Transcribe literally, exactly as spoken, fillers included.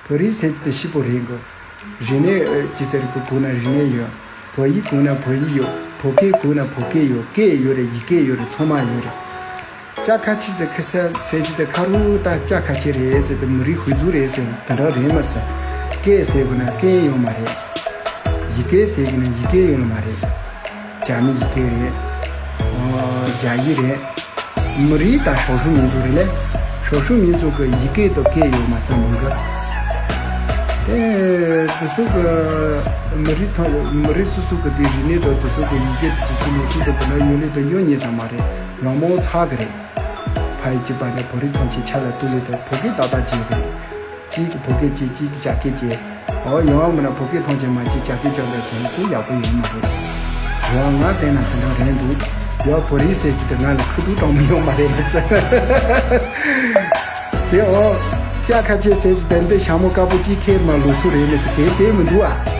བོད་རིགས་ཟེར་གྱི་དེ་སྐྱིད་པོ་རེད་གོ། རིག་གནས་ཨེ་ཅི་ཟེར་གི་གོ་ན་རིག་གནས་ཡོད། བོད་ཡིག་གོ་ན་བོད་ཡིག་ཡོད། བོད་སྐད་གོ་ན་བོད་སྐད་ཡོད། སྐད་ཡོད་རེད། ཡི་གེ་ཡོད་རེད། ཚང་མ་ཡོད་རེད། སྐྱ་ཁ་ཆེ་དེ་ཁ་ཟེར་ཟེར་གྱི་དེ་ཁ་རུ་ད་སྐྱ་ཁ་ཆེ་རེད་ཟེར་དེ་མི་རིགས་ཧུད་ཚུགས་རེད་ཟེར་དེ་འདྲ་རེད་མ་ཟེར། སྐད་ཟེར་གོ་ན་སྐད་ཡོད་མ་རེད། ཡི་གེ་ཟེར་གོ་ན་ཡི་གེ་ཡོད་མ་རེད། རྒྱ་མི་ཡི་གེ་རེད། ཨོ། རྒྱ་ཡིག་རེད། མི་རིགས་དང་少数民族རེད་ལས།少数民族གི་ཡི་གེ་དང་སྐད་ཡོད་མ་རྩ་མང་གི། དེ་དེ་ཚོ་གི་མི་རིགས་ཐོག་མི་རིགས་སོ་སོ་གི་དེ་རིག་གནས་དང་དེ་ཚོ་གི་ཡི་གེ་དེ་ཚོ་མི་སྲིད་དང་དེ་འདྲ་ཡོད་ལས་དང་ཡོད་ཉེ་ས་མ་རེད། ཡང་མང་ཚ་གི་རེད། ཕ་ཡི་གཅིག་པ་ནས་བོད་རིགས་ཐམས་ཅད་ཆ་ལ་གཏུག་ལས་དང་བོད་སྐད་ཏག་ཏག་བརྗེད་གི་རེད། གཅིག་གི་བོད་སྐད་བརྗེད། གཅིག་གི་རྒྱ་སྐད་བརྗེད། ཨོ། ཡོང་བ་མིན་ན་བོད་སྐད་ཐམས་ཅད་མ་བརྗེད་རྒྱ་སྐད་ཅང་ལས་བྱུང་དེ་ཡག་པོ་ཡོད་མ་རེད། ཡང་ང་བལྟས་ན་དེ་འདྲ་རེད་འདུག་ཡང་བོད་རིགས་ཟེར་གྱི་དེ་ང་ལ་ཁུ་བསྡུ་གྲངས་མི་ཡོད་མ་རེད་ཟེར། དེ་ཨོ། སྐྱ་ཁ་ཆེ་ཟེར་གྱི་དེ་འདི་ཞྭ་མོ་དཀར་པོ་གཅིག་ཁེར་མ་ལུག་སུ་རེད་མི་ཟེར་དེ་དེ་མི་འདུག་ཨ།